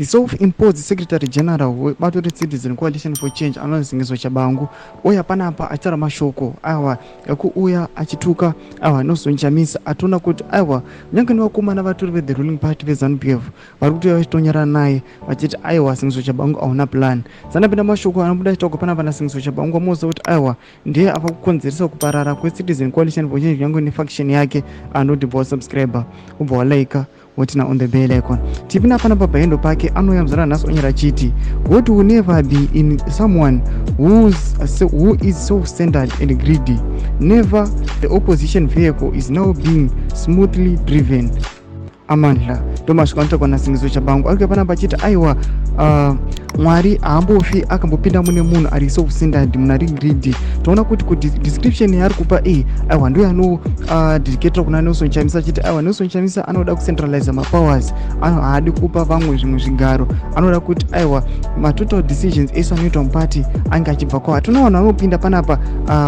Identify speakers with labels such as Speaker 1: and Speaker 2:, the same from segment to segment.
Speaker 1: The self-imposed secretary general webato reCitizen Coalition for Change anonzi Sengezo Tshabangu uya panapa achitaura mashoko aiwa ekuuya achituka aiwa Nelson Chamisa. Atoona kuti aiwa kunyange nevakomana vatori vethe ruling party veZANU PF vari kutouya vachitonyara naye vachiti aiwa, Sengezo Tshabangu hauna plan. Sanapinda mashoko anobuda achitaurwa panapa naSengezo Tshabangu, amuudza kuti aiwa ndiye ava kukonzeresa kuparara kweCitizen Coalition for Change kunyange nefaction yake. Anoti bva wasubscribe, ubva walaika, woturn on the bell icon. Tipinda panapa pahandle pake anouya muzana nhasi onyora achiti, "God will never be in someone who is self-centered and greedy. Never. The opposition vehicle is now being smoothly driven." Amandla, ndo masvika anotaurwa naSengezo Tshabangu. Ari panapa achiti aiwa, Mwari haambofi akambopinda mune munhu ari self-centered, munhu ari greedy. Toona kuti kudescription yaari kupa iyi, aiwa ndo yanodedicatera kuna Nelson Chamisa, achiti aiwa Nelson Chamisa anoda kucentralize mapowers, haadi kupa vamwe zvimwe zvigaro. Anoda kuti aiwa matotal decisions ese anoitwa mupati ange achibva kwavo. Hatona vanhu vanopinda panapa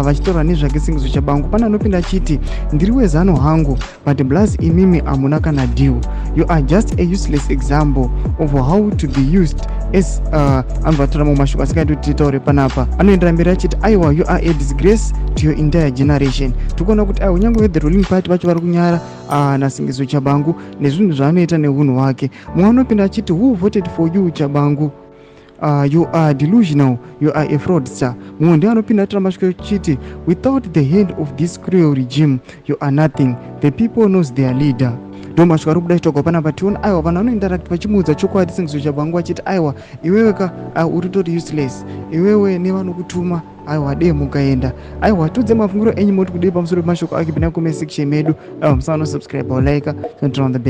Speaker 1: vachitaura nezvake Sengezo Tshabangu. Pane anopinda achiti, "Ndiri weZANU hangu, but plus imimi hamuna kana deal. You are just a useless example of how to be used as." Anobva taura mamwe mashoko asingaiti kuti titaure panapa. Anoendera mberi achiti aiwa, "You are a disgrace to your entire generation." Tikuona kuti aiwa kunyange vethe ruling party vacho vari kunyara naSengezo Tshabangu nezvinhu zvaanoita neunhu hwake. Mumwe anopinda achiti, "Who voted for you, Tshabangu? You are delusional. You are a fraudster." Mumwe ndiye anopinda atora mashoko achiti, "Without the hand of this cruel regime, you are nothing. The people knows their leader." Ndo mashoko ari kubuda chitogwa panapa. Tiona aiwa vanhu vanointeract vachimuudza chokwadi Sengezo Tshabangu, achiti aiwa iwewe ka uri tori useless, iwewe nevanokutuma. Aiwa dee mukaenda. Aiwa tudze mafungiro enyu, moti kudii pamusoro pemashoko ake? Pinda comment section medu. Aiwa musanosubscribe, like, turn on the bell.